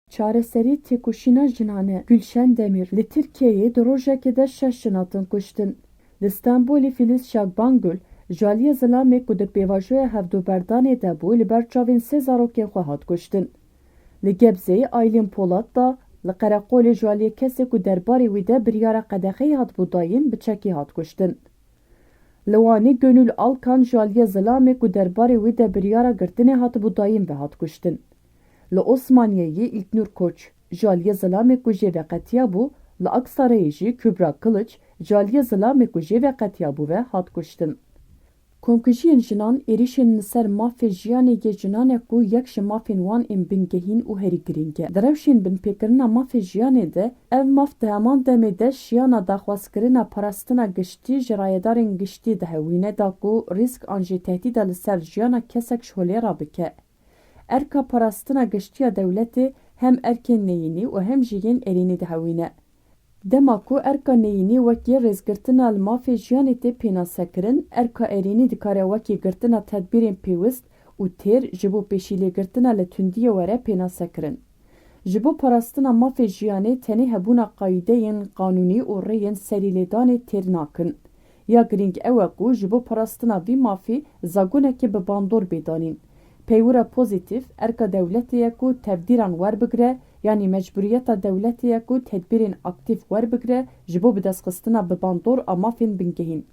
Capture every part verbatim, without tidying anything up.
Çareserî têkoşîna jinan e. Gülşen Demîr, li Tirkiyeyê di rojekê de şeş jin hatin kuştin. Li Stenbolê Filiz Şakbangül, ji aliyê zilamê ku di pêvajoya hevdûberdanê de bû, li ber çavên sê zarokên xwe hat kuştin. Li Gebzeyê Aylîn Polat da, li qereqolê ji aliyê kesê ku derbarê wî de biryara qedexeyê hatibû dayîn, bi çekî hat kuştin. Li Wanê Gönül Alkan ji aliyê zilamê ku derbarê wî de biryara girtinê hatibû dayîn ve hat kuştin. Li Osmaniyeyê Îlknur Koç ji aliyê zilamê ku jê ve qetiyabû, li Aksarayê jî Kübra Kılıç ji aliyê zilamê ku jê ve qetiyabû ve hat kuştin. Komkujiyên jinan êrîşên li ser mafê jiyanê yê jinan e ku yek ji mafên wan ên bingehîn û herî girîng e. Di rewşên binpêkirina mafê jiyanê de, ev maf di heman demê de şiyana daxwazkirina parastina giştî ji rayedarên giştî dihewîne da ku rîsk an jî tehdîda li ser jiyana kesek ji holê rabike. Erka parastina giştî ya dewletê hem erkên neyînî û hem jî yên erênî dihewîne. Dema ku erka neyînî wekî rêzgirtina li mafê jiyanê tê pênasekirin, erka erênî dikare wekî girtina tedbîrên pêwist û têr ji bo pêşîlêgirtina li tundiyê were pênasekirin. Ji bo parastina mafê jiyanê tenê hebûna qayîdeyên qanûnî û rêyên serîlêdanê têr nakin. Ya girîng ew e ku ji bo parastina vî mafî zagonekê bi bandor bê danîn. Peywira pozîtîf erka dewletê ye ku tevdîran werbigire, yanî mecbûriyeta dewletê ye ku tedbîrên aktîf werbigire ji bo bidestxistina bi bandor a mafên bingehîn.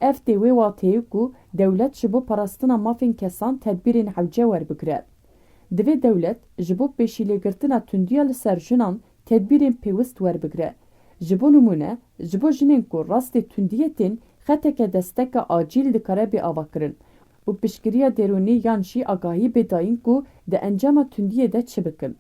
Ev tê wê wateyê ku dewlet ji bo parastina mafên kesan tedbîrên hewce werbigire. Divê dewlet ji bo pêşîlêgirtina tundiya li ser jinan tedbîrên pêwist werbigire. Ji bo nimûne, ji bo jinên ku rastê tundiyê tên, xeteke desteke acîl dikare bê avakirin û piştgiriya derûnî yan jî agahî bê dayîn ku di encama tundiyê de çi bikin.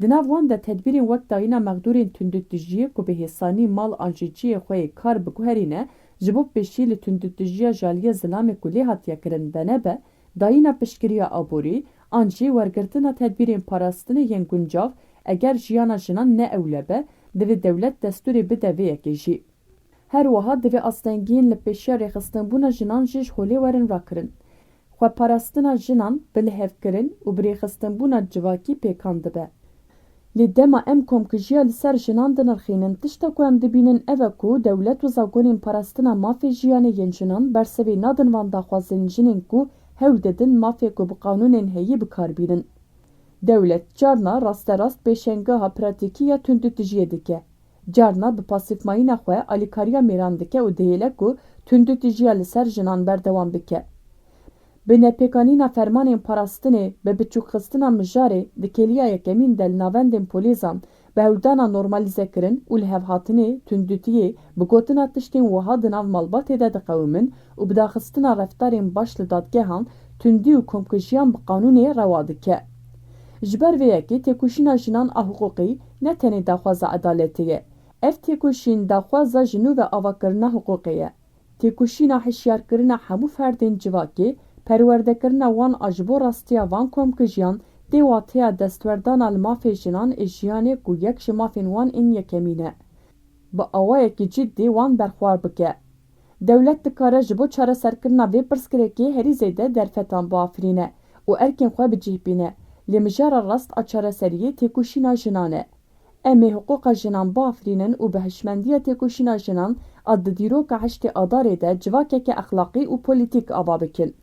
Di nav wan de tedbîrên wek dayîna mexdûrên tundûtijiyê ku bi hêsanî mal an jî cihê xwe yê kar biguherîne, ji bo pêşî li tundûtijiya ji aliyê zilamê ku lê hatiye kirin venebe, dayîna piştgiriya aborî, an jî wergirtina tedbîrên parastinê yên guncav, eger jiyana jinan ne ewle be, divê dewlet destûrê bide vê yekê jî. Her wiha divê astengiyên li pêşiya rêxistinbûna jinan jî ji holê werin rakirin. Xweparastina jinan bi lihevkirin û bi rêxistinbûna civakî pêkan dibe. Lê dema em komkujiya li ser jinan dinirxînin, tişta ku em dibînin ev e ku dewlet û zagonên parastina mafê jiyanê yên jinan bersivê nadin van daxwazên jinên ku hewl didin mafê ku bi qanûnên heyî bi kar bînin. Dewlet carna rasterast pêşengeha pratîkî ya tundûtijiyê dike. Carna bi pasîfmayîna xwe alîkariya mêran dike û dihêle ku tundûtijiya li ser jinan berdewam bike. Bi nepêkanîna fermanên parastinê, bi biçûkxistina mijarê, di kêliya yekemîn de li navendên polîsan, bi hewldana normalîzekirin û lihevhatinê, tundûtiyê, bi gotina tiştên wiha di nav malbatê de diqewimin û bi daxistina reftarên baş li dadgehan, tundî û komkujiyan bi qanûnê rewa dike. Ji ber vê yekê têkoşîna jinan a hiqûqî ne tenê daxwaza edaletê ye. Ev têkoşîn daxwaza ji nû ve avakirina hiqûqê ye. Têkoşîna hişyarkirina hemû ferdên civakê, perwerdekirina wan a ji bo rastiya van komkujiyan tê wateya destwerdana li mafê jinan ê jiyanê ku yek ji mafên wan ên yekemîn e, bi awayekî ciddî wan berxwar bike. Dewlet dikare ji bo çareserkirina vê pirsgirêkê herî zêde derfetan biafirîne û erkên xwe bi cih bîne, lê mijara rast a çareseriyê têkoşîna jinan e. Em ê hiqûqa jinan biafirînin û bi hişmendiya têkoşîna jinan a di dîroka heştê Adarê de civakeke exlaqî û polîtîk ava bikin.